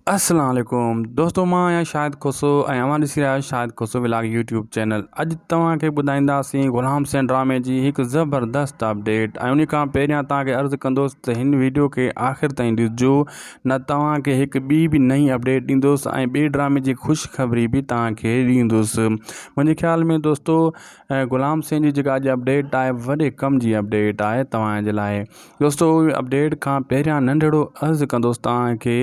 السلام عليڪم دوستو مان آهيان شاهد کوسو ۽ اوهان ڏسي رهيا آهيو Shahid Khoso vlog YouTube channel اڄ توهان کي ٻڌائينداسين غلام حسين ڊرامي جي هڪ زبردست اپڊيٽ ۽ ان کان پهريان توهان کي عرض ڪندوس ته هن ويڊيو کي آخر تائين ڏسجو نه توهان کي هڪ ٻي به نئين اپڊيٽ ڏيندوس ۽ ٻي ڊرامي جي خوشخبري به توهان کي ڏيندوس منهنجي خيال ۾ دوستو غلام حسين جي جيڪا اڄ اپڊيٽ آهي وڏي ڪم جي اپڊيٽ آهي توهان جي لاء دوستو اپڊيٽ کان پهريان ننڍڙو عرض ڪندوس توهان کي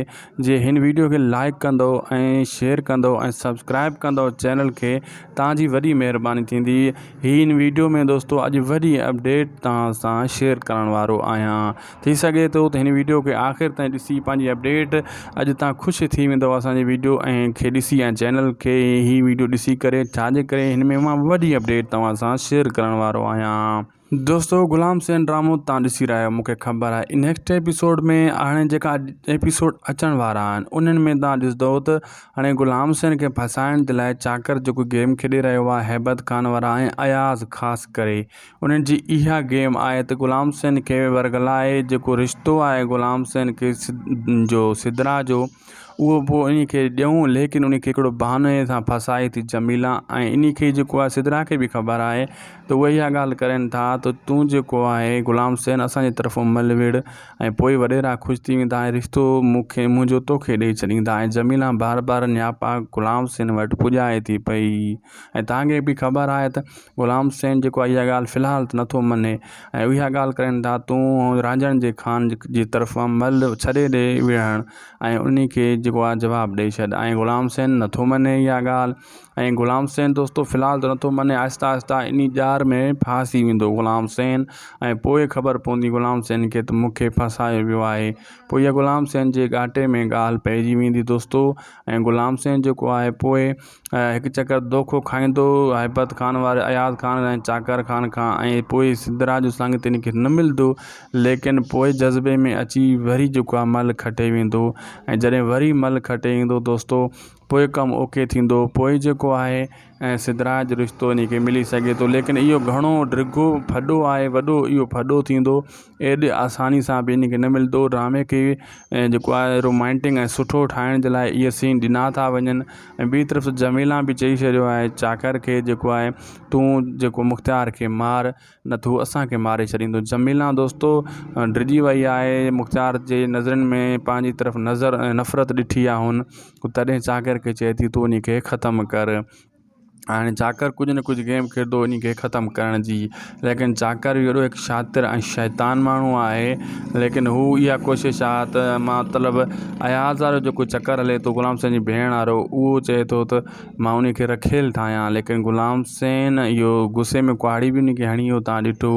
جي هن ويڊيو کي لائڪ ڪندو ۽ شيئر ڪندو ۽ سبسڪرائب ڪندو چينل کي توهان جي وڏي مهرباني ٿيندي هي هن ويڊيو ۾ دوستو اڄ وڏي اپڊيٽ توهان سان شيئر ڪرڻ وارو آهيان ٿي سگهي ٿو ته هن ويڊيو کي آخر تائين ڏسي پنهنجي اپڊيٽ اڄ توهان خوش ٿي ويندو اسان جي ويڊيو ۽ کي ڏسي ۽ چينل کي هي ويڊيو ڏسي ڪري ڇاجي ڪري هن ۾ مان وڏي اپڊيٽ توهان سان شيئر ڪرڻ وارو آهيان. دوستو غلام حسين ڊرامو تان ڏسي رهيا آهيو مونکي خبر آهي نيڪسٽ ايپيسوڊ ۾ هاڻي جيڪا ايپيسوڊ اچڻ وارا آهن انهن ۾ تان ڏسندو ته هاڻي غلام حسين کي ڦاسائڻ جي لاء چاڪر جيڪو گيم کيڏي رهيو آهي هيبت خان وارا ۽ اياز خاص ڪري انهن جي اها گيم آهي ته غلام حسين کي ورغلائي جيڪو رشتو آهي غلام حسين کي جو سدرا جو اهو پوء انهي کي ڏيون ليڪن انهي کي هڪڙو بهاني سان ڦاسائي ٿي جميلا ۽ انهي کي جيڪو آهي سدرا کي به خبر آهي ته اهي اها ڳالهه ڪرين ٿا ته تون جيڪو آهي غلام حسين اسان جي طرفون مل وڙهه ۽ پوء وڏيرا خوش ٿي ويندا ۽ رشتو مون کي منهنجو توکي ڏئي ڇڏيندا ۽ جميلا بار بار نياپا غلام حسين وٽ پڄائي ٿي پئي ۽ توهان کي به خبر آهي ته غلام حسين جيڪو آهي اها ڳالهه في الحال ته نٿو مڃي ۽ اها ڳالهه ڪرين ٿا تون رانجهڻ جي خان جي طرفان مل ڇڏي ڏي وڙهڻ ۽ انهي کي جيڪو آهي جواب ڏئي ڇڏ ۽ غلام حسين نٿو مڃي اها ڳالهه ۽ غلام حسين دوستو في الحال ته نٿو مڃي آهستي آهستي انهي ڄار ۾ ڦاسي ويندو غلام حسين ۽ پوء خبر پوندي غلام حسين کي ته مون کي ڦاسايو ويو آهي پوء اها غلام حسين جي ڳاٽي ۾ ڳالهه پئجي ويندي دوستو ۽ غلام حسين جيڪو آهي پوء هڪ چڪر دوکو کائيندو هيبت خان واري اياز خان ۽ چاڪر خان کان ۽ پوء سڌرا جو سنگ تن کي نه ملندو ليڪن پوء جذبي ۾ اچي وري جيڪو آهي مل کٽي ويندو ۽ جڏهن وري مل کٽي ايندو دوستو پوء ڪم اوڪي ٿيندو پوء جيڪو آهي ۽ سڌرا جو رشتو ان کي ملي سگهي ٿو ليڪن اهو گهڻو ڊگهو ڦڏو آهي وڏو اهو ڦڏو ٿيندو ايڏي آساني سان به ان کي نه ملندو ڊرامي کي جيڪو آهي رومانٽڪ ۽ سٺو ٺاهڻ جي لاء اهي سين ڏنا ٿا وڃن ۽ ٻي طرف جميلا به چئي ڇڏيو آهي چاڪر کي جيڪو آهي تون جيڪو مختيار کي مار نه ته هو اسان کي ماري ڇڏيندو جميلا دوستو ڊڄي وئي آهي مختيار جي نظرن ۾ پنهنجي طرف نظر ۽ نفرت ڏٺي آهي هن تڏهن چاڪر کي چئي ٿي تون ان کي ختم ڪر هاڻي چاڪر ڪجهه نه ڪجهه گيم کيڏندو انهي کي ختم ڪرڻ جي ليڪن چاڪر به وڏو هڪ شاطر ۽ شيطان ماڻهو آهي ليڪن هو اها ڪوشش آ ته مطلب اياز وارو جيڪو چڪر هلي ٿو غلام حسين جي ڀيڻ وارو اهو چئي ٿو ته مان انهي کي رکيل ٺاهيان ليڪن غلام حسين اهو غصي ۾ ڪهاڙي به انهي کي هڻي ويو تان ڏٺو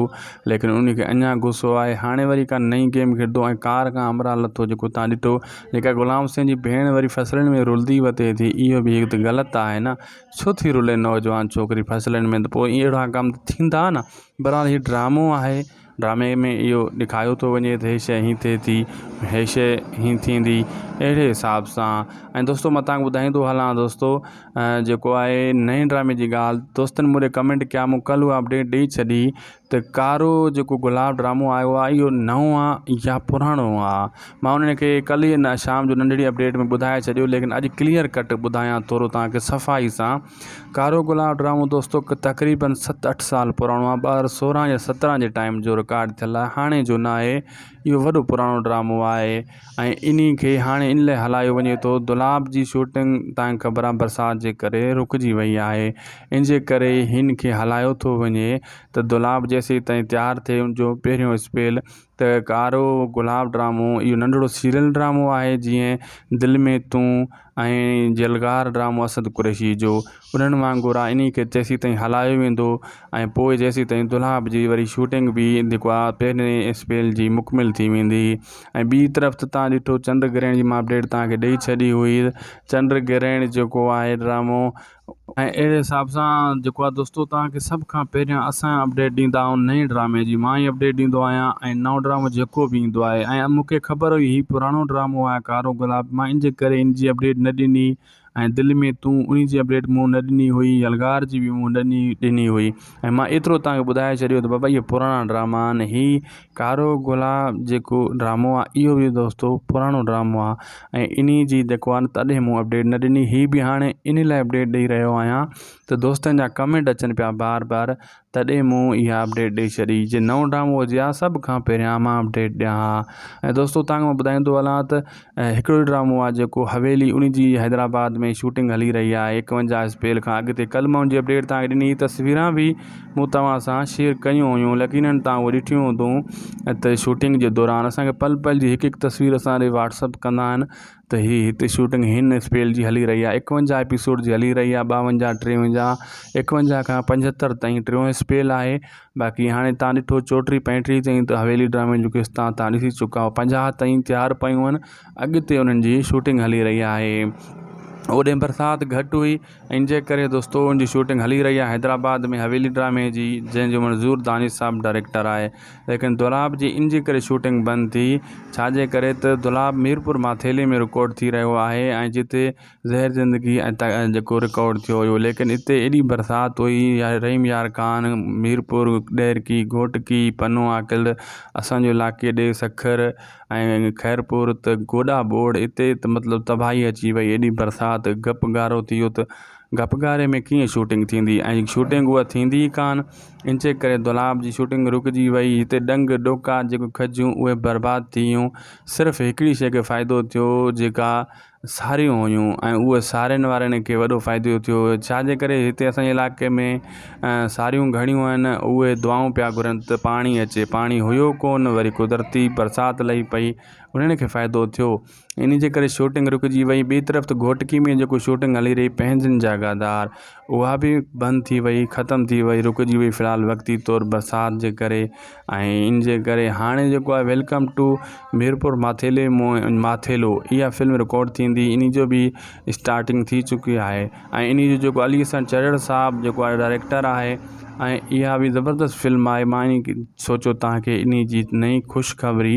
ليڪن انهي کي اڃا غصو آهي هاڻي وري ڪا نئين گيم کيڏندو ۽ ڪار کان همراهه لٿو جيڪو تان ڏٺو جيڪا غلام حسين جي ڀيڻ وري فصلن ۾ رلندي وتي ٿي اهو به هڪ ته غلط آهي نه ڇو ٿي رلي نوجوان ڇوڪري فصلن ۾ ته پوء اهڙا ڪم ته ٿيندا نه بهرحال هي ڊرامو آهي ڊرامي ۾ اهو ڏيکاريو ٿو وڃي ته هي شيء هين ٿئي ٿي هي شيء هين ٿيندي اهڙي حساب سان ۽ دوستو مان تهانکي ٻڌائيندو هلان دوستو جيڪو آهي نئين ڊرامي جي ڳالهه دوستن مون ڏي ڪمينٽ ڪيا مون ڪلهه اها اپڊيٽ ڏئي ڇڏي ته ڪارو جيڪو گلاب ڊرامو آيو آهي اهو نئون آهي يا پراڻو آهي مان انهن کي ڪلهه ئي نه شام جو ننڍڙي اپڊيٽ ۾ ٻڌائي ڇڏيو ليڪن اڄ ڪليئر ڪٽ ٻڌايان ٿورو توهان کي صفائي سان ڪارو گلاب ڊرامو دوستو تقريبن ست اٺ سال پراڻو آهي 2016 يا 17 جي ٽائيم جو رڪارڊ ٿيل آهي هاڻي جو نه آهي اهو وڏو پراڻو ڊرامو آهي ۽ انهي کي هاڻي ان لاء هلايو وڃي ٿو دولاب جي شوٽنگ تان خبر آهي برسات جي ڪري رڪجي وئي آهي ان جي ڪري هن کي هلايو ٿو وڃي ته دولاب جيسين تائين تيار ٿئي ان جو پهريون اسپيل ته ڪارو گلاب ڊرامو اهو ننڍڙو سيريل ڊرامو آهي جيئن دل ۾ تون ۽ جلغار ڊرامو اسد قريشي جو انهن وانگر آهي انهي کي تيسين تائين هلايو ويندو ۽ پوء جيسين تائين دولاب جي وري شوٽنگ به جيڪو آهي پهرين اسپيل جي مڪمل ٿي ويندي ۽ ٻي طرف ته تان ڏٺو چنڊ گرهڻ جي مان اپڊيٽ تان کي ڏئي ڇڏي هئي چنڊ گرهڻ جيڪو آهي ڊرامو ۽ اهڙي حساب سان جيڪو آهي دوستو توهان کي سڀ کان پهريان اسان اپڊيٽ ڏيندا آهيون نئين ڊرامي جي مان ئي اپڊيٽ ڏيندو آهيان ۽ نئون ڊرامو جيڪو به ايندو آهي ۽ مون کي خبر هئي هي پراڻو ڊرامو آهي ڪارو گلاب مان ان جي ڪري ان جي اپڊيٽ نه ڏني ۽ دل ۾ تون انهي جي اپڊيٽ مون نه ڏني هئي يلغار جي به مون نه ڏني هئي ۽ مان ايترو توهان کي ٻڌائي ڇڏيو ته بابا اهي پراڻا ڊراما آهن هي ڪارو گلاب جيڪو ڊرامو آهي اهو به دوستو پراڻو ڊرامو آهي ۽ انهي جي جيڪو آهي تڏهن مون اپڊيٽ نه ڏني هي به هاڻي انهي لاء اپڊيٽ ڏئي رهيو آهيان ته دوستن جا ڪمينٽ اچن پيا بار بار تڏهن مون اها اپڊيٽ ڏئي ڇڏي جي نئون ڊرامو هجي ها سڀ کان پهريان مان اپڊيٽ ڏيان ها ۽ دوستو توهان کي مان ٻڌائيندو هلان ته هڪڙو ڊرامو آهي جيڪو حويلي ان جي حيدرآباد ۾ شوٽنگ هلي رهي آهي ايڪونجاهه اسپيل کان اڳتي ڪل مان ان جي اپڊيٽ توهان کي ڏني تصويران به مون توهان سان شيئر ڪيون هيون يقينن توهان اهي ڏٺيون هونديون ته شوٽنگ جي دوران اسان کي پل پل جي هڪ هڪ تصوير اسان ڏي واٽسپ ڪندا آهن ته هي هتي شوٽنگ هن اسپيل جي هلي رهي آهي ايڪونجاهه ايپيسوڊ جي هلي رهي آهي ٻاونجاهه ٽيونجاهه ايڪونجاهه کان پنجهتر تائين ٽيون اسپيل آهي باقي هاڻي تان ڏٺو چوٽيهه پنجٽيهه تائين ته حويلي ڊرامي جون قسطان تان ڏسي چڪا آهيو پنجاهه تائين تيار پيون آهن اڳتي انهن جي شوٽنگ هلي رهي آهي اوڏي برسات گهٽ هئي ان جي ڪري دوستو ان جي شوٽنگ هلي رهي آهي حيدرآباد ۾ حويلي ڊرامي جي جنهن جو منظور دانش صاحب ڊائريڪٽر آهي ليڪن دولاب جي ان جي ڪري شوٽنگ بند ٿي ڇا جي ڪري ته دولاب ميرپور ماٿيلي ۾ رڪارڊ ٿي رهيو آهي ۽ جتي زهر زندگي ۽ جيڪو رڪارڊ ٿيو هيو ليڪن اتي ايڏي برسات هئي يا رحيم يار خان ميرپور ڏهرڪي گهوٽڪي پنو عاقل اسان جو علائقي ڏي سکر ۽ خيرپور ته گوڏا ٻوڙ اتي ته مطلب تباهي اچي وئي ايڏي برسات گپ گارو ٿي ويو ته گپ گاري ۾ ڪيئن شوٽنگ ٿيندي ۽ شوٽنگ اها ٿيندي ئي ڪانه ان جي ڪري دولاب جي شوٽنگ رڪجي وئي هتي ڏنگ ڏوڪا جيڪو کجيون اهي برباد ٿي ويون صرف هڪڙي شيء کي فائدو ٿيو جيڪا ساريون هيون ۽ اهي سارين وارن کي وڏو فائدو ٿيو ڇا جي ڪري هتي اسان جي علائقي ۾ ساريون گهڻيون آهن اهي دعائون پيا گهرن ته پاڻي اچي پاڻي هيو ڪونه وري قدرتي برسات لهي پئي انهن کي فائدو ٿيو ان جي ڪري شوٽنگ رڪجي وئي ٻي طرف ته گهوٽڪي ۾ جيڪو شوٽنگ هلي رهي پنهنجن جا گادار اها به بند ٿي وئي ختم ٿي وئي رڪجي وئي في الحال وقتي طور برسات جي ڪري ۽ ان جي ڪري هاڻي جيڪو آهي welcome two Mirpur Mathelo Mathelo اها فلم رڪارڊ ٿيندي ان جو به اسٽارٽنگ ٿي چڪي آهي ۽ ان جو جيڪو علي حسن چرڙ صاحب جيڪو آهي ڊائريڪٽر آهي ۽ اها به زبردست فلم آهي مان سوچيو توهان کي ان جي نئين خوشخبري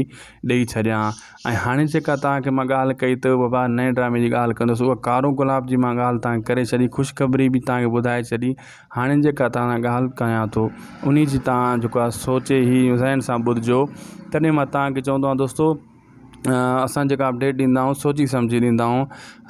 ڏئي ڇڏيان ۽ هاڻي جيڪا توهان کي مان ڳالهه ڪئي ته بابا نئين ڊرامي جي ڳالهه ڪندس اها ڪارو گلاب جي مان ڳالهه توهان کي ڪري ڇڏي خوشخبري به توهان کي ٻڌائي ڇڏي هاڻي جيڪا توهان سان ڳالهه ڪيان ٿو انهي جي توهان جيڪو آهي سوچي هي ذهن سان ٻڌجو تڏهن مان توهان کي چوندو آهيان دوستو اسان جيڪا اپڊيٽ ڏيندا آهيون سوچي سمجهي ڏيندا آهيون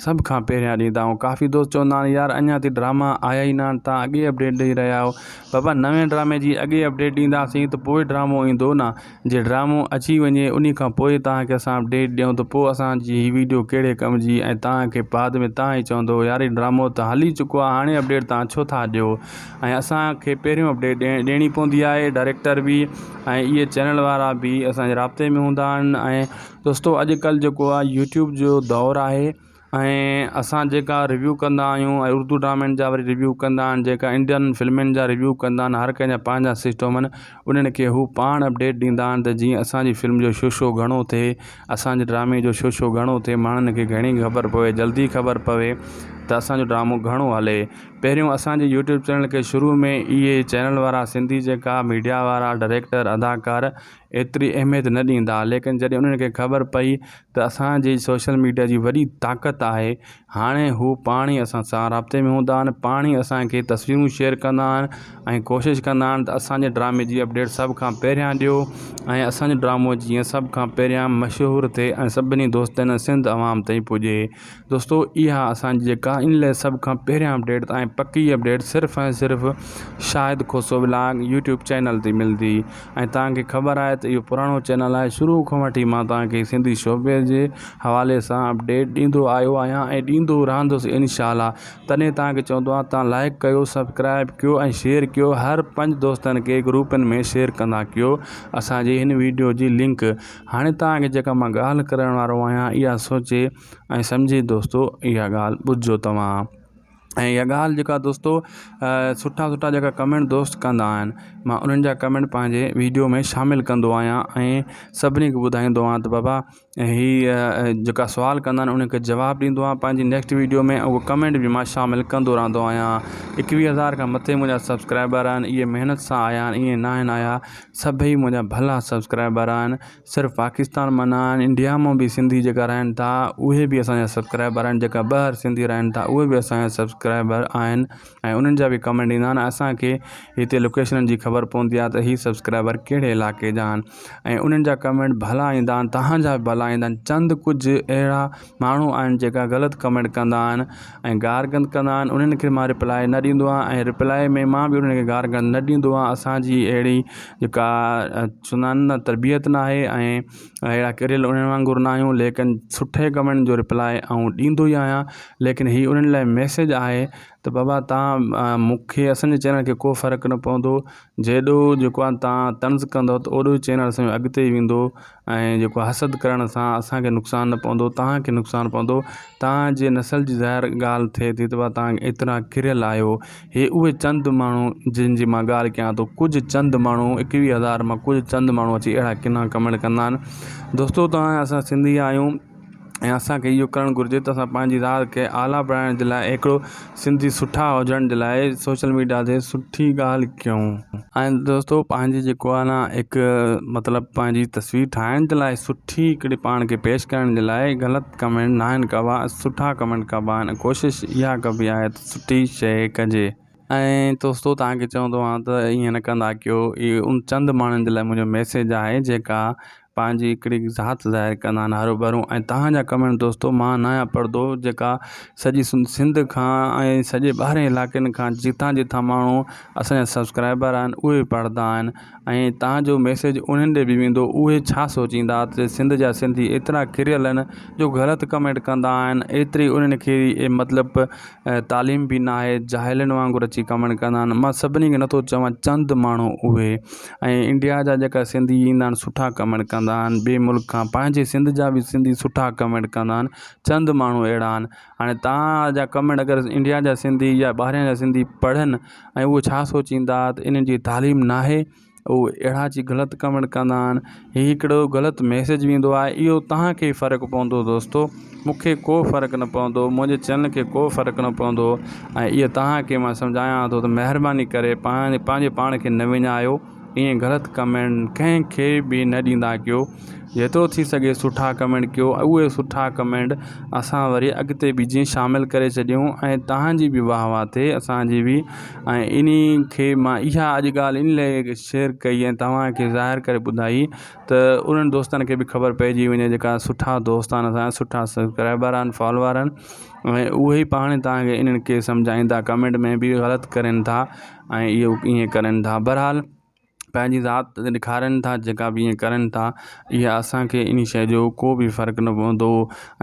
سڀ کان پهريان ڏيندا آهيون ڪافي دوست چوندا آهن يار اڃا تائين ڊراما آيا ئي نه آهن توهان اڳي اپڊيٽ ڏئي رهيا آهيو بابا نوين ڊرامي جي اڳي اپڊيٽ ڏينداسين ته پوء ڊرامو ايندو نه جي ڊرامو اچي وڃي انهي کان پوء توهان کي اسان اپڊيٽ ڏيون ته پوء اسان جي هي ويڊيو ڪهڙي ڪم جي ۽ توهان کي بعد ۾ توهان ئي چوندو يار هي ڊرامو ته هلي چڪو آهي هاڻي اپڊيٽ توهان ڇو ٿا ڏيو ۽ اسان کي پهريون اپڊيٽ ڏيڻي پوندي آهي ڊائريڪٽر به ۽ اهي چينل وارا به اسان جي رابطي ۾ هوندا آهن ۽ دوستو اڄڪلهه جيڪو آهي يوٽيوب جو دور آهي ۽ اسان جيڪا ريويو ڪندا آهيون ۽ اردو ڊرامن جا وري ريويو ڪندا آهن جيڪا انڊين فلمن جا ريويو ڪندا آهن هر ڪنهن جا پنهنجا سسٽم آهن انهن کي هو پاڻ اپڊيٽ ڏيندا آهن ته جيئن اسان جي فلم جو شوشو گهڻو ٿئي اسان جي ڊرامي جو شوشو گهڻو ٿئي ماڻهن کي گهڻي خبر پوي جلدي خبر پوي ته اسان جو ڊرامو گهڻو هلي پهريون اسان جي يوٽيوب چينل کي شروع ۾ اهي چينل وارا سنڌي جيڪا ميڊيا وارا ڊائريڪٽر اداڪار ايتري اهميت نه ڏيندا ليڪن جڏهن انهن کي خبر پئي ته اسان جي سوشل ميڊيا جي وڏي طاقت آهي هاڻي هو پاڻ ئي اسان سان رابطي ۾ هوندا آهن پاڻ ئي اسان کي تصويرون شيئر ڪندا آهن ۽ ڪوشش ڪندا آهن ته اسان جي ڊرامي جي اپڊيٽ سڀ کان پهريان ڏيو ۽ اسان جو ڊرامو جيئن سڀ کان پهريان مشهور ٿئي ۽ سڀني دوستن ۽ سنڌ عوام تائين پڄي دوستو اها اسان جي جيڪا ان لاء سڀ کان پهريان اپڊيٽ ۽ پڪي اپڊيٽ صرف ۽ صرف Shahid Khoso vlog YouTube channel تي ملندي ۽ توهان کي خبر آهي ته اهو پراڻو چينل آهي شروع کان وٺي مان توهان کي سنڌي شعبي جي حوالي سان اپڊيٽ ڏيندو آيو آهيان ۽ ڏيندو رهندس انشاء الله تڏهن توهان کي چوندو آهيان توهان لائڪ ڪيو سبسڪرائب ڪيو ۽ شيئر ڪيو هر پنج دوستن کي گروپن ۾ شيئر ڪندا ڪيو اسان جي هن ويڊيو جي لنڪ هاڻي توهان کي جيڪا مان ڳالهه ڪرڻ وارو آهيان اها سوچي ۽ سمجهي دوستو اها ڳالهه ٻڌجو توهان. ۽ اها ڳالهه جيڪا دوستو سٺا سٺا جيڪا ڪمينٽ دوست ڪندا آهن مان انهن جا ڪمينٽ پنهنجي ويڊيو ۾ شامل ڪندو آهيان ۽ سڀني کي ٻڌائيندو آهيان ته بابا هي جيڪا سوال ڪندا آهن انهن کي جواب ڏيندو آهيان پنهنجي نيڪسٽ ويڊيو ۾ اهو ڪمينٽ به مان شامل ڪندو رهندو آهيان ايڪويهه هزار کان مٿي منهنجا سبسڪرائبر آهن اهي محنت سان آيا آهن ائين نه آهن آيا سڀئي منهنجا ڀلا سبسڪرائبر آهن صرف پاڪستان مان نه آهن انڊيا مان به سنڌي جيڪا رهن ٿا اهي به اسان جا سبسڪرائبر آهن جيڪا ٻاهر سنڌي رهن ٿا اهي به اسان جا سبسڪرائبر آهن ۽ انهن جا به ڪمينٽ ايندا آهن اسانکي هتي لوڪيشن جي خبر پوندي آهي ته هي سبسڪرائبر ڪهڙي علائقي جا آهن ۽ انهن جا ڪمينٽ ڀلا ايندا آهن توهان جا به ڀلا ايندا آهن چند ڪجهه اهڙا ماڻهو آهن جيڪا غلط ڪمينٽ ڪندا آهن ۽ گار گند ڪندا آهن انهن کي مان رپلائي نه ڏيندو آهيان ۽ رپلائي ۾ مان به انهن کي گار گند نه ڏيندو آهيان اسانجي اهڙي جيڪا چوندا آهن نه تربيت نه آهي ۽ اهڙا ڪريل انهن وانگر نه آهيون ليڪن سٺي ڪمينٽ جو رپلائي آئون ڏيندو ئي آهيان ليڪن هي انهن لاء ميسيج آهي ته بابا تان مونکي اسانجي چينل کي ڪو فرق نه پوندو جيڏو جيڪو آهي تان طنز ڪندو ته اوڏو ئي چينل اسانجو اڳتي ويندو ۽ جيڪو حسد ڪرڻ سان اسان کي نقصان نه پوندو توهان کي نقصان پوندو توهان جي نسل جي ظاهر ڳالهه ٿئي ٿي ته توهان ايترا ڪريل آهيو هي اهي چند ماڻهو جن جي مان ڳالهه ڪيان ٿو ڪجهه چند ماڻهو ايڪويهه هزار مان ڪجهه چند ماڻهو اچي اهڙا ڪنا ڪمينٽ ڪندا آهن دوستو توهان اسان سنڌي آهيون ۽ اسان کي اهو ڪرڻ گهرجي ته اسان پنهنجي ذات کي اعليٰ بڻائڻ جي لاء هڪڙو سنڌي سٺا هجڻ جي لاء سوشل ميڊيا تي سٺي ڳالهه ڪيون. ۽ دوستو پنهنجي جيڪو آهي نه هڪ مطلب پنهنجي تصوير ٺاهڻ جي لاء سٺي هڪڙي پاڻ کي پيش ڪرڻ جي لاء غلط ڪمينٽ نه آهن ڪبا سٺا ڪمينٽ ڪبا آهن ڪوشش اها ڪبي آهي ته سٺي شيء ڪجي. ۽ دوستو توهان کي چوندو آهيان ته ائين نه ڪندا ڪيو اهي ان چند ماڻهن جي لاء منهنجو ميسيج آهي جيڪا پنهنجي هڪڙي ذات ظاهر ڪندا آهن هرو ڀرو ۽ توهان جا ڪمينٽ دوستو مان نه آهيان پڙهندو جيڪا سڄي سنڌ کان ۽ سڄي ٻاهرين علائقن کان جتان جتان ماڻهو اسان جا سبسڪرائبر آهن اهي پڙهندا آهن ۽ توهان جو ميسيج انهن ڏي به ويندو اهي ڇا سوچيندا ته سنڌ جا سنڌي ايترا ڪريل آهن جو غلط ڪمينٽ ڪندا آهن ايتري انهن کي مطلب تعليم به ناهي جاهلن وانگر اچي ڪمينٽ ڪندا آهن مان سڀني کي نٿو چوان چند ماڻهو اهي ۽ انڊيا جا جيڪا سنڌي ايندا آهن سٺا ڪمينٽ ڪندا آهن ٻئي ملڪ کان پنهنجي سنڌ جا به سنڌي سٺا ڪمينٽ ڪندا آهن چند ماڻهو اهڙا آهن هاڻي توهان جا ڪمينٽ اگر انڊيا جا سنڌي يا ٻاهريان جا سنڌي پڙهن ۽ اهي ڇا سوچيندا ته انهن جي تعليم ناهي اهي اهڙا اچي غلط ڪمينٽ ڪندا آهن هي هڪڙو غلط ميسيج ويندو آهي اهو توهان کي فرق پوندو دوستو مون کي ڪو فرق نه پوندو منهنجي چينل کي ڪو فرق نه پوندو ۽ اهو توهان کي مان سمجهايان ٿو ته مهرباني ڪري پنهنجي پنهنجي پاڻ کي نه وڃايو ائين غلط ڪمينٽ ڪنهن کي به نه ڏيندا ڪيو جيترو ٿي سگهي سٺا ڪمينٽ ڪيو اهي سٺا ڪمينٽ اسان وري اڳتي به جيئن شامل ڪري ڇڏيون ۽ توهان جي به واهه واهه ٿئي اسان جي به ۽ انهي کي مان اها اڄ ڳالهه ان لاء شيئر ڪئي ۽ توهان کي ظاهر ڪري ٻڌائي ته انهن دوستن کي به خبر پئجي وڃي جيڪا سٺا دوست آهن اسان جا سٺا سبسڪرائبر آهن فالوور آهن ۽ اهي ئي پاڻ توهان کي انهن کي سمجهائيندا ڪمينٽ ۾ به غلط ڪرين ٿا ۽ اهو ائين ڪرن ٿا بهرحال پنهنجي ذات ڏيکارين ٿا جيڪا به ائين ڪرن ٿا اها اسان کي ان شيء جو ڪو به فرق نه پوندو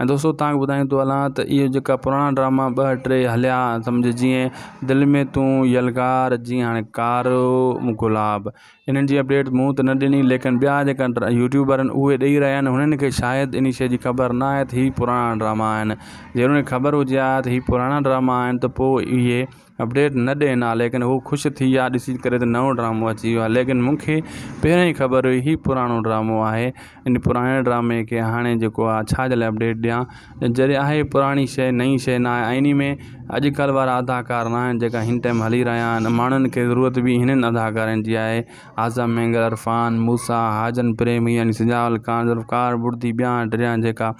۽ دوستو توهان کي ٻڌائيندو هلان ته اهي جيڪا پراڻا ڊراما ٻه ٽي هليا سمجهه جيئن دل ۾ تون يلغار جيئن هاڻي ڪارو گلاب انهن جي اپڊيٽ مون ته نه ڏني ليڪن ٻيا جيڪا يوٽيوبر آهن اهي ڏئي رهيا آهن هنن کي شايد ان شيء جي خبر نه آهي ته هي پراڻا ڊراما آهن جي انهن کي خبر هجي ها ته هي پراڻا ڊراما آهن ته پوء اهي اپڊيٽ نه ڏين ها ليڪن هو خوش ٿي ويا ڏسي ڪري ته نئون ڊرامو اچي ويو آهي ليڪن مون کي پهريان ئي خبر هئي هي پراڻو ڊرامو آهي ان پراڻي ڊرامي کي هاڻي جيڪو آهي ڇا جي لاء اپڊيٽ ڏيان جڏهن آهي پراڻي شيء نئين شيء نه آهي ۽ انهي ۾ اڄڪلهه وارا اداڪار نه آهن جيڪا هن ٽائيم هلي رهيا آهن ماڻهن کي ضرورت به هنن اداڪارن جي آهي اعظم مينگل عرفان موسيٰ حاجن پريمي يعني سجاول خان ذوالفقار بڙدي ٻيا ٽيا جيڪا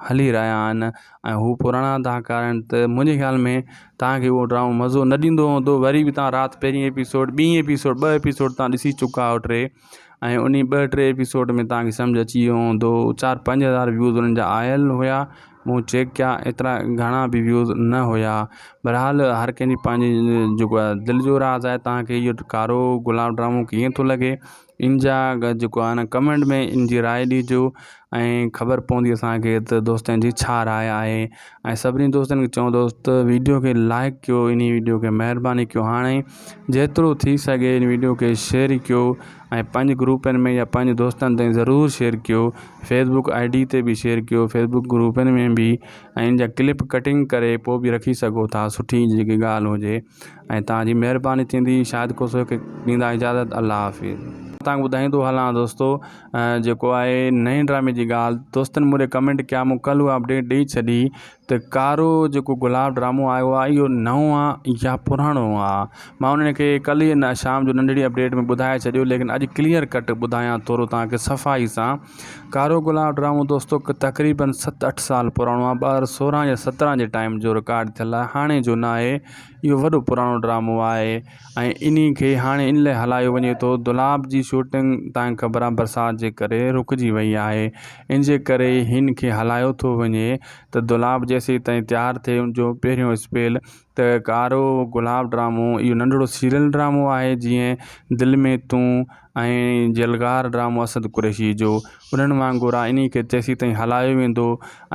هلي رهيا آهن ۽ هو پراڻا اداڪار آهن ته منهنجي خيال ۾ توهان کي اهو ڊرامو مزو نه ڏيندو هوندو وري به توهان رات پهرين ايپيسوڊ ٻي ايپيسوڊ ٻه ايپيسوڊ توهان ڏسي چڪا آهيو ٽي ۽ انهي ٻه ٽي ايپيسوڊ ۾ توهان کي سمجهه اچي ويو هوندو چار 5000 ويوز انهن جا آيل هيا مون چيڪ ڪيا ايترا گهڻا به ويوز نه هيا بهرحال هر ڪنهن جي پنهنجي جيڪو آهي دل جو راز آهي توهان کي اهو ڪارو گلاب ڊرامو ڪيئن ٿو لڳي. ان جا جيڪو آهي نه ڪمينٽ ۾ ان جي راء ڏجو ۽ خبر پوندي اسانکي ته دوستن جي ڇا راء آهي ۽ سڀني دوستن کي چوندوس ته ويڊيو کي لائڪ ڪيو انهي ويڊيو کي مهرباني ڪيو هاڻي جيترو ٿي سگهي ان ويڊيو کي شيئر ڪيو ۽ پنهنجي گروپن ۾ يا پنهنجي دوستن تائين ضرور شيئر ڪيو فيسبڪ I D تي به شيئر ڪيو فيسبڪ گروپن ۾ به ۽ ان جا ڪلپ ڪٽنگ ڪري پوء به رکي سگهو ٿا سٺي جيڪي ڳالهه هجي ۽ توهان جي مهرباني ٿيندي شاهد کوسو کي ڏيندا اجازت الله حافظ. توهان کي ٻڌائيندو هلان دوستو جيڪو آهي نئين ڊرامي جي ڳالهه دوستن مون ڏي ڪمينٽ ڪيا مون ڪلهه اها اپڊيٽ ڏئي ڇڏي ته ڪارو جيڪو گلاب ڊرامو آيو آهي اهو نئون آهي يا پراڻو آهي مان انهن کي ڪلهه ئي شام جو ننڍڙي اپڊيٽ ۾ ٻڌائي ڇڏيو ليڪن اڄ ڪليئر ڪٽ ٻڌايان ٿورو توهان کي صفائي سان ڪارو گلاب ڊرامو دوستو تقريبن ست اٺ سال پراڻو آهي 2016 يا 17 جي ٽائيم جو رڪارڊ ٿيل آهي هاڻي جو نه آهي اهو وڏو پراڻو ڊرامو آهي ۽ انهي کي هاڻي ان لاء هلايو وڃي ٿو دولاب جي شوٽنگ تان خبر آهي برسات جي ڪري رڪجي وئي آهي ان جي ڪري هن کي هلايو ٿو وڃي ته دولاب جيسين تائين تيار ٿئي ان جو پهريون اسپيل ته ڪارو گلاب ڊرامو اهو ننڍڙو سيريل ڊرامو آهي جيئن دل ۾ تون ۽ جلغار ڊرامو اسد قريشي جو انهن وانگر آهي انهي کي تيسين تائين هلايو ويندو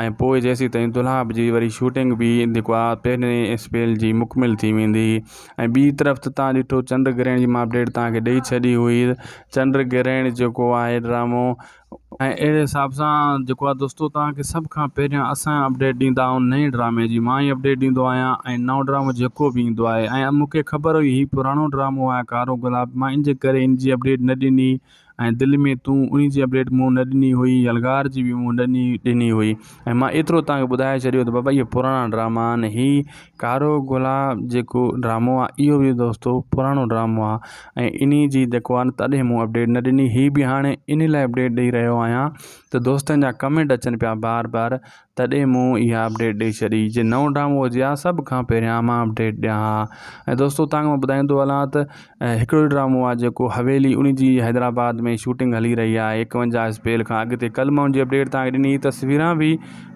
۽ پوء جيسين تائين دولاب جي وري شوٽنگ به جيڪو آهي پهرين اسپيل جي مڪمل ٿي ويندي ۽ ٻي طرف ته تان ڏٺو چنڊ گرهڻ جي مان اپڊيٽ تان کي ڏئي ڇڏي هئي چنڊ گرهڻ جيڪو آهي ڊرامو ۽ اهڙي حساب سان جيڪو آهي دوستو توهان کي سڀ کان پهريان اسان اپڊيٽ ڏيندا آهيون نئين ڊرامي جي مان ئي اپڊيٽ ڏيندو آهيان ۽ نئون ڊرامو جيڪو به ايندو آهي ۽ مون کي خبر هئي هي پراڻو ڊرامو آهي ڪارو گلاب مان ان جي ڪري ان جي اپڊيٽ نه ڏني ۽ دل ۾ تون ان جي اپڊيٽ مون نه ڏني هئي يلغار جي به مون نه ڏني هئي ۽ مان ايترو توهان کي ٻڌائي ڇڏيو ته بابا اهي پراڻا ڊراما آهن هي ڪارو گلاب جيڪو ڊرامو آهي اهو به دوستو پراڻو ڊرامو آهي ۽ انهي جي جيڪو آهي تڏهن مون اپڊيٽ نه ڏني هي به هاڻي انهي لاء اپڊيٽ ڏئي رهيو آهيان ته دوستن جا ڪمينٽ اچن پيا بار بار تڏهن مون اها اپڊيٽ ڏئي ڇڏي جي نئون ڊرامو هجي ها سڀ کان پهريان مان اپڊيٽ ڏيان ها ۽ دوستو توهان کي مان ٻڌائيندو هلان ته ۽ هڪڙو ئي ڊرامو آهي جيڪو حويلي ان جي حيدرآباد ۾ شوٽنگ هلي رهي آهي ايڪونجاهه اسپيل کان اڳتي ڪل مان ان جي اپڊيٽ توهان کي ڏني تصويران به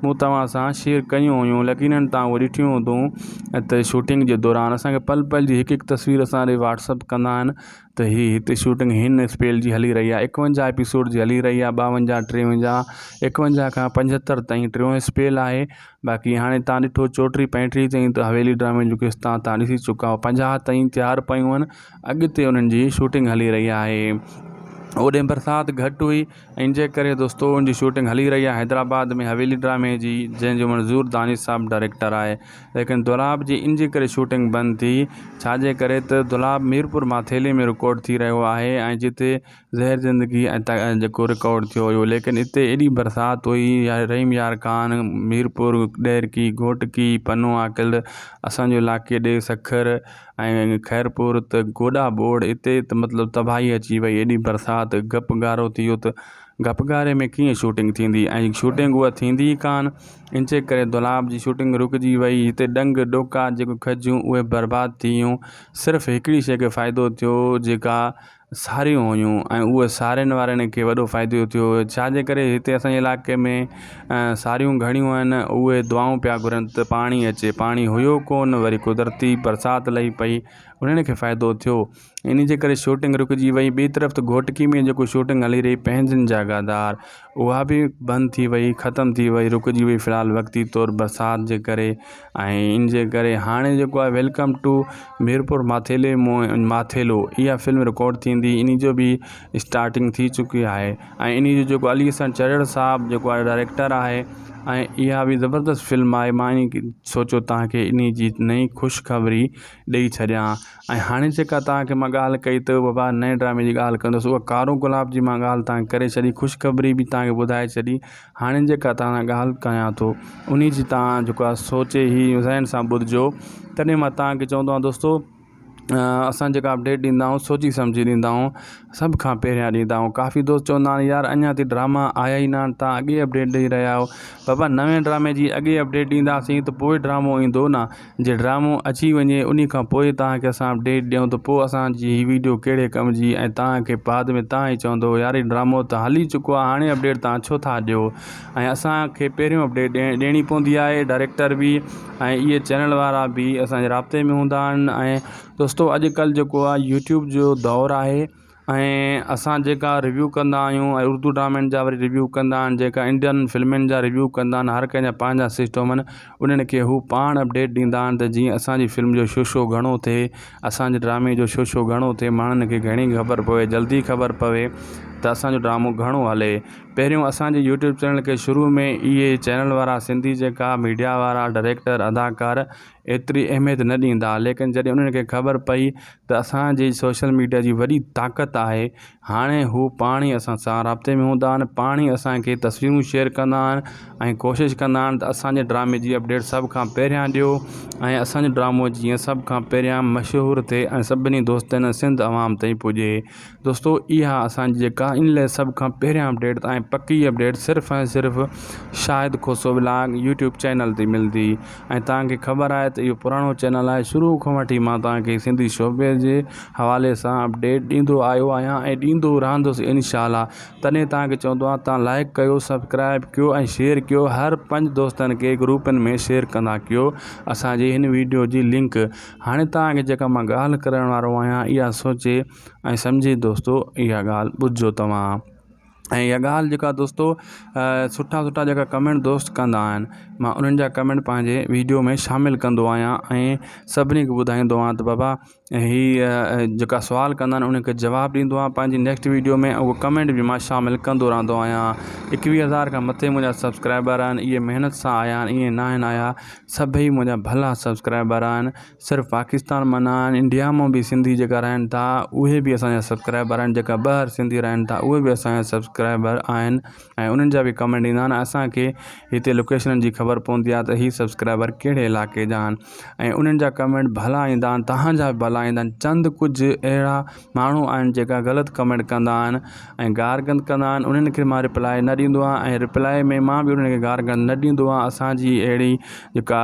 مون توهان سان شيئر ڪيون هيون يقينن توهان اهي ڏٺيون هونديون ته شوٽنگ جي دوران اسان کي پل پل جي هڪ هڪ تصوير اسان ڏي واٽس اپ ڪندا آهن ته هي هتي شوٽنگ هن اسپيل جي هلي رهي آهي ايڪونجاهه ايپيسوڊ جي هلي رهي آهي ٻاونجاهه ٽيونجاهه ايڪونجاهه کان پنجهتر تائين ٽيون اسپيل آهي باقي هاڻي تان ڏٺو چوٽيهه پنجٽيهه تائين ته حويلي ڊرامي جون قسطان تان ڏسي چڪا آهيو 50 تائين تيار پيون آهن اڳتي انهن جي شوٽنگ هلي رهي آهي اوڏي برسات گهٽ هئي ان جي ڪري دوستو ان جي شوٽنگ هلي رهي آهي حيدرآباد ۾ حويلي ڊرامي جي جنهن جو منظور دانش صاحب ڊائريڪٽر آهي ليڪن دولاب جي ان جي ڪري شوٽنگ بند ٿي ڇا جي ڪري ته دولاب ميرپور ماٿيلي ۾ رڪارڊ ٿي رهيو آهي ۽ جتي زهر زندگي ۽ جيڪو رڪارڊ ٿيو هيو ليڪن اتي ايڏي برسات هئي يا رحيم يار خان ميرپور ڏهرڪي گهوٽڪي پنو عاقل اسانجو علائقي ڏي سکر ۽ خيرپور ته گوڏا ٻوڙ اتي ته مطلب تباهي اچي وئي ايڏي برسات گپ گارو ٿي ويو ته گپ گاري ۾ ڪيئن شوٽنگ ٿيندي ۽ شوٽنگ اها ٿيندي ئي ڪانه ان جي ڪري دولاب جي شوٽنگ رڪجي وئي هتي ڏنگ ڏوڪا جيڪو کجيون اهي برباد ٿي ويون صرف هڪڙي شيء کي فائدو ٿيو جيڪا ساريون هيون ۽ اهي سارين وارن کي وڏو فائدو ٿيو ڇا جي ڪري هتي اسان جي علائقي ۾ ساريون گهڻيون آهن اهي دعائون پيا گهرن ته پاڻي اچي پاڻي هيو ڪونه وري قدرتي برسات لهي پئي انهن کي فائدو ٿيو ان جي ڪري شوٽنگ رڪجي وئي ٻي طرف ته گهوٽڪي ۾ جيڪو شوٽنگ هلي رهي پنهنجن جا گادار اها به بند ٿي وئي ختم ٿي وئي رڪجي وئي في الحال وقتي طور برسات جي ڪري ۽ ان جي ڪري هاڻي جيڪو آهي welcome two Mirpur Mathelo Mathelo اها فلم رڪارڊ ٿيندي ان جو به اسٽارٽنگ ٿي چڪي آهي ۽ ان جو جيڪو علي حسن چرڙ صاحب جيڪو آهي ڊائريڪٽر آهي ۽ اها به زبردست فلم آهي مان سوچيو تانکي ان جي نئين خوشخبري ڏئي ڇڏيان ۽ هاڻي جيڪا توهان کي مان ڳالهه ڪئي ته بابا نئين ڊرامي جي ڳالهه ڪندس اها ڪارو گلاب جي مان ڳالهه توهان کي ڪري ڇڏي خوشخبري به توهان کي ٻڌائي ڇڏي هاڻي جيڪا توهان سان ڳالهه ڪيان ٿو انهي جي توهان جيڪو آهي سوچي هي ذهن سان ٻڌجو تڏهن مان توهان کي چوندو آهيان دوستو اسان جيڪا اپڊيٽ ڏيندا آهيون سوچي سمجهي ڏيندا آهيون سڀ کان پهريان ڏيندا آهيون ڪافي دوست چوندا آهن يار اڃا تائين ڊراما آيا ئي نه آهن تان اڳي اپڊيٽ ڏئي رهيا آهيو بابا نوين ڊرامي جي اڳي اپڊيٽ ڏينداسين ته پوء ڊرامو ايندو نه جي ڊرامو اچي وڃي انهي کان پوء توهان کي اسان اپڊيٽ ڏيون ته پوء اسان جي هي ويڊيو ڪهڙي ڪم جي ۽ توهان کي بعد ۾ توهان ئي چوندو يار هي ڊرامو ته هلي چڪو آهي هاڻي اپڊيٽ توهان ڇو ٿا ڏيو ۽ اسان کي پهريون اپڊيٽ ڏيڻي پوندي آهي ڊائريڪٽر به ۽ اهي چينل وارا به اسان جي رابطي ۾ هوندا آهن ۽ دوستو اڄ ڪلهه جيڪو آهي يوٽيوب جو دور آهي. ۽ اسان جيڪا ريويو ڪندا آهيون ۽ اردو ڊرامن جا وري ريويو ڪندا آهن جيڪا انڊين فلمن جا ريويو ڪندا آهن هر ڪنهن جا پنهنجا سسٽم آهن انهن کي هو پاڻ اپڊيٽ ڏيندا آهن ته جيئن اسانجي فلم جو شوشو گهڻو ٿئي اسانجي ڊرامي جو شوشو گهڻو ٿئي ماڻهن کي گهڻي خبر پوي جلدي خبر پوي ته اسانجو ڊرامو گهڻو هلي پهريون اسانجي يوٽيوب چينل کي شروع ۾ اهي چينل وارا سنڌي جيڪا ميڊيا وارا ڊائريڪٽر اداڪار ايتري اهميت نه ڏيندا ليڪن جڏهن انهن کي خبر پئي ته اسان جي سوشل ميڊيا جي وڏي طاقت آهي هاڻي هو پاڻ ئي اسان سان رابطي ۾ هوندا آهن پاڻ ئي اسان کي تصويرون شيئر ڪندا آهن ۽ ڪوشش ڪندا آهن ته اسان جي ڊرامي جي اپڊيٽ سڀ کان پهريان ڏيو ۽ اسان جو ڊرامو جيئن سڀ کان پهريان مشهور ٿئي ۽ سڀني دوستن ۽ سنڌ عوام تائين پڄي دوستو اها اسان جي جيڪا ان لاء سڀ کان پهريان اپڊيٽ ۽ پڪي اپڊيٽ صرف ۽ صرف Shahid Khoso vlog YouTube channel تي ملندي ۽ توهان کي خبر آهي ته اهو پراڻو چينل آهي شروع کان وٺي مان توهان کي سنڌي شعبي جي حوالي سان اپڊيٽ ڏيندو آيو آهيان ۽ ڏيندو رهندس انشاء الله تڏهن توهان کي چوندو آهيان توهان لائڪ ڪيو سبسڪرائب ڪيو ۽ شيئر ڪيو هر پنج دوستن کي گروپن ۾ شيئر ڪندا ڪيو اسانجي هن ويڊيو جي لنڪ هاڻي توهان کي جيڪا مان ڳالهه ڪرڻ وارو آهيان اها سوچي ۽ سمجهي دوستو اها ڳالهه ٻڌجو توهان ۽ اها ڳالهه جيڪا دوستو سٺا سٺا جيڪا ڪمينٽ دوست ڪندا آهن مان انهن جا ڪمينٽ پنهنجي ويڊيو ۾ شامل ڪندو آهيان ۽ سڀني کي ٻڌائيندو آهيان ته بابا هي جيڪا سوال ڪندا آهن انهن کي جواب ڏيندو آهيان پنهنجي نيڪسٽ ويڊيو ۾ اهو ڪمينٽ به مان شامل ڪندو رهندو آهيان ايڪويهه هزار کان مٿي منهنجا سبسڪرائبر آهن اهي محنت سان آيا آهن ائين نه آهن آيا سڀئي منهنجا ڀلا سبسڪرائبر آهن صرف پاڪستان مان نه آهن انڊيا مان به سنڌي جيڪا رهن ٿا اهي به اسانجا سبسڪرائبر آهن جيڪا ٻاهر سنڌي رهن ٿا اهي به اسانجا سبسڪرائبر آهن ۽ انهن جا به ڪمينٽ ايندا آهن اسانکي هتي لوڪيشنن جي خبر پوندي آهي ته هي سبسڪرائبر ڪهڙي علائقي جا آهن ۽ انهن جا ڪمينٽ ڀلا ايندا آهن توهان جا به ڀلا ايندا آهن چند ڪجهه اهڙا ماڻهو آهن جيڪا غلط ڪمينٽ ڪندا آهن ۽ گارگند ڪندا آهن انهن کي مان رپلائي نه ڏيندو آهيان ۽ رپلائي ۾ مان به انهن کي گارگند نه ڏيندو آهيان اسانجي اهڙي جيڪا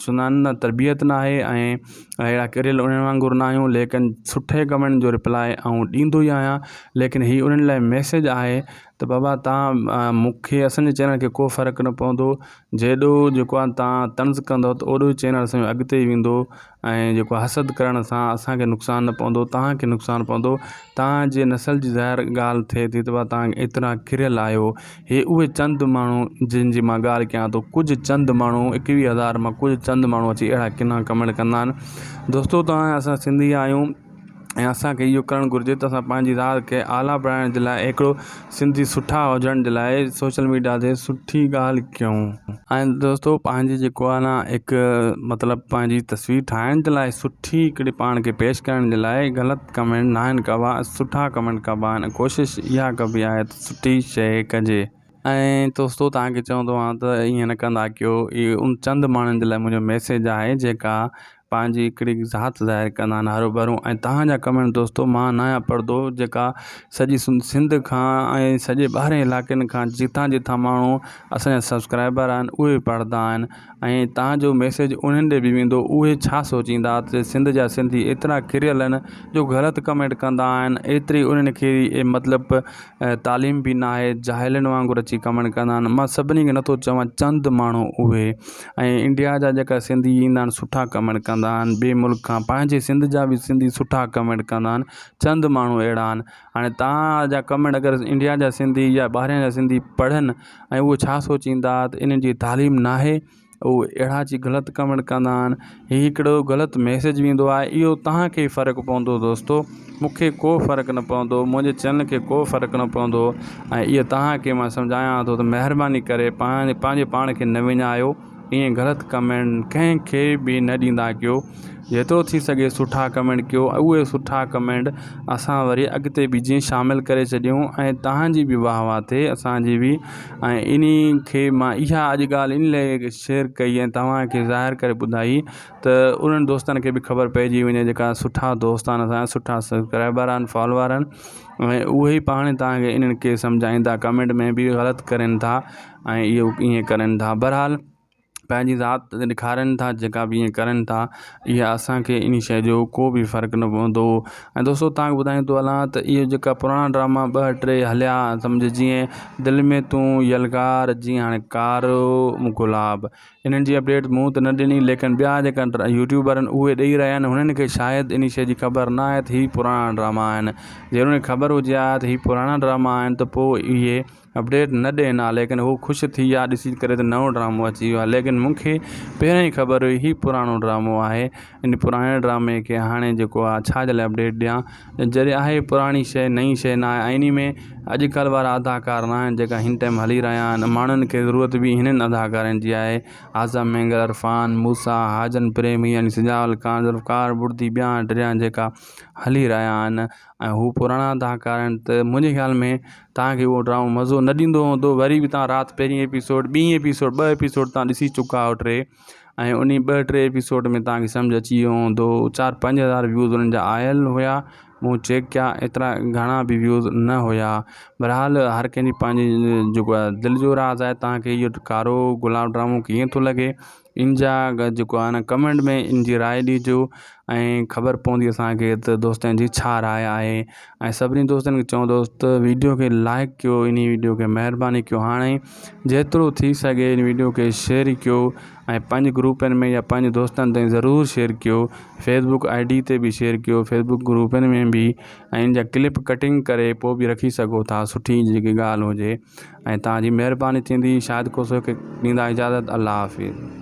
چوندا آهن نه تربيت نه آهي ۽ اهڙا ڪريل انهن وانگر نه آهيون ليڪن سٺي ڪمينٽ جو رپلائي آئون ڏيندو ئي آهيان ليڪن هي انهن لاء ميسيج آهي ته بابا توهان مونکي اسانجي چينل کي ڪو فرق نه پوندو جيڏو جيڪو آهي توهان طنز ڪندو ته اوڏو ئي چينل اسانجو اڳتي ويندو ۽ جيڪو حسد ڪرڻ سان اسان کي نقصان نه پوندو توهان کي نقصان پوندو توهان جي نسل جي ظاهر ڳالهه ٿئي ٿي ته توهان ايترا ڪريل آهيو هي اهي چند ماڻهو جن جي مان ڳالهه ڪيان ٿو ڪجهه چند ماڻهو ايڪويهه هزار مان ڪجهه چند ماڻهو اچي اهڙا ڪنا ڪمينٽ ڪندا آهن دوستو توهان اسان سنڌي آهيون ۽ اسان کي اهو ڪرڻ گهرجي ته اسان پنهنجي ذات کي اعليٰ بڻائڻ جي لاء هڪڙو سنڌي سٺا هجڻ جي لاء سوشل ميڊيا تي سٺي ڳالهه ڪيون. ۽ دوستو پنهنجي جيڪو آهي نه هڪ مطلب پنهنجي تصوير ٺاهڻ جي لاء سٺي هڪڙي پاڻ کي پيش ڪرڻ جي لاء غلط ڪمينٽ نه آهن ڪبا سٺا ڪمينٽ ڪبا آهن ڪوشش اها ڪبي آهي ته سٺي شيء ڪجي. ۽ دوستو توهان کي چوندو آهيان ته ائين نه ڪندا ڪيو اهي ان چند ماڻهن جي لاء منهنجو ميسيج آهي جيڪا پنهنجي هڪڙي ذات ظاهر ڪندا آهن هرو ڀرو ۽ توهان جا ڪمينٽ دوستو مان نه آهيان پڙهندو جيڪا سڄي سنڌ کان ۽ سڄي ٻاهرين علائقن کان جتان جتان ماڻهو اسان جا سبسڪرائبر آهن اهي پڙهندا آهن ۽ توهان جو ميسيج انهن ڏي به ويندو اهي ڇا سوچيندا ته سنڌ جا سنڌي ايترا ڪريل آهن جو غلط ڪمينٽ ڪندا آهن ايتري انهن کي مطلب تعليم به ناهي جاهلن وانگر اچي ڪمينٽ ڪندا آهن مان سڀني کي نٿو چوان چند ماڻهو اهي ۽ انڊيا جا جيڪا سنڌي ايندا آهن سٺا ڪمينٽ ڪندا آهن ٻئي ملڪ کان پنهنجي سنڌ جا به سنڌي سٺا ڪمينٽ ڪندا آهن چند ماڻهو اهڙا آهن هاڻي توهان جا ڪمينٽ اگر انڊيا جا سنڌي يا ٻاهريان جا سنڌي پڙهن ۽ اهي ڇا سوچيندا ته انهن جي تعليم ناهي اهي اهڙا اچي غلط ڪمينٽ ڪندا آهن هي هڪڙو غلط ميسيج ويندو آهي اهو توهان کي فرق پوندو دوستو مون کي ڪو فرق نه پوندو منهنجي چينل کي ڪو فرق نه پوندو ۽ اهو توهان کي مان سمجهايان ٿو ته مهرباني ڪري پنهنجي پاڻ کي نه وڃايو ائين غلط ڪمينٽ ڪنهن کي به نه ڏيندا ڪيو جيترو ٿي سگهي سٺا ڪمينٽ ڪيو اهي سٺا ڪمينٽ اسان وري اڳتي به جيئن شامل ڪري ڇڏيون ۽ توهان جي به واهه واهه ٿئي اسان جي به ۽ انهي کي مان اها اڄ ڳالهه ان لاء شيئر ڪئي ۽ توهان کي ظاهر ڪري ٻڌائي ته انهن دوستن کي به خبر پئجي وڃي جيڪا سٺا دوست آهن اسان جا سٺا سبسڪرائبر آهن فالوور آهن ۽ اهي ئي پاڻ توهان کي انهن کي سمجهائيندا ڪمينٽ ۾ به غلط ڪرين ٿا ۽ اهو ائين ڪرن ٿا بهرحال. پنهنجي ذات ڏيکارين ٿا جيڪا به ائين ڪرن ٿا اها اسان کي ان شيء جو ڪو به فرق نه پوندو ۽ دوستو توهان کي ٻڌائيندو هلان ته اهي جيڪا پراڻا ڊراما ٻه ٽي هليا سمجهه جيئن دل ۾ تون يلغار جيئن هاڻي ڪارو گلاب انهن جي اپڊيٽ مون ته نه ڏني ليڪن ٻيا جيڪا يوٽيوبر آهن اهي ڏئي رهيا آهن انهن کي شايد ان شيء جي خبر نه آهي ته هي پراڻا ڊراما آهن جي انهن کي خبر هجي ها ته هي پراڻا ڊراما آهن ته پوء اهي اپڊيٽ نه ڏين ها ليڪن هو خوش ٿي ويا ڏسي ڪري ته نئون ڊرامو اچي ويو آهي ليڪن مون کي پهريان ئي خبر هئي هي پراڻو ڊرامو آهي ان پراڻي ڊرامي کي هاڻي جيڪو آهي ڇا جي لاء اپڊيٽ ڏيان جڏهن آهي پراڻي شيء نئين شيء نه آهي ۽ انهي ۾ اڄڪلهه وارا اداڪار نه آهن جيڪا هن ٽائيم هلي رهيا آهن ماڻهن کي ضرورت به هنن اداڪارن جي آهي اعظم مينگل عرفان موسيٰ حاجن پريمي يعني سجاول خان ذوالفقار بڙدي ٻيا ٽيا جيڪا هلي رهيا آهن ۽ هو پراڻا اداڪار آهن ته منهنجي خيال ۾ توهان کي اهو ڊرامو مزو نه ڏيندو هوندو وري به توهان رات پهرين ايپيسوڊ ٻي ايپيسوڊ ٻه ايپيسوڊ توهان ڏسي چڪا آهيو ٽي ۽ انهي ٻه ٽي ايپيسوڊ ۾ توهان کي سمجهه اچي ويو هوندو چار 5000 ويوز انهن جا آيل هيا مون چيڪ ڪيا ايترا گهڻا به ويوز نه هيا بهرحال هر ڪنهن جي پنهنجي جيڪو آهي دل جو راز آهي توهان کي اهو ڪارو گلاب ڊرامو ڪيئن ٿو لڳي ان جا جيڪو آهي نه ڪمينٽ ۾ ان جي راء ڏجو ۽ خبر پوندي اسانکي ته دوستن جي ڇا راء آهي ۽ سڀني دوستن کي چوندوس ته ويڊيو کي لائڪ ڪيو ان ويڊيو کي مهرباني ڪيو هاڻي جيترو ٿي سگهي ان ويڊيو کي شيئر ڪيو ۽ پنهنجي گروپن ۾ يا پنهنجي دوستن تائين ضرور شيئر ڪيو فيسبڪ I D تي به شيئر ڪيو فيسبڪ گروپن ۾ به ۽ ان جا ڪلپ ڪٽنگ ڪري پوء به رکي سگهو ٿا سٺي جيڪي ڳالهه هجي ۽ توهان جي مهرباني ٿيندي شاهد کوسو کي ڏيندا اجازت الله حافظ.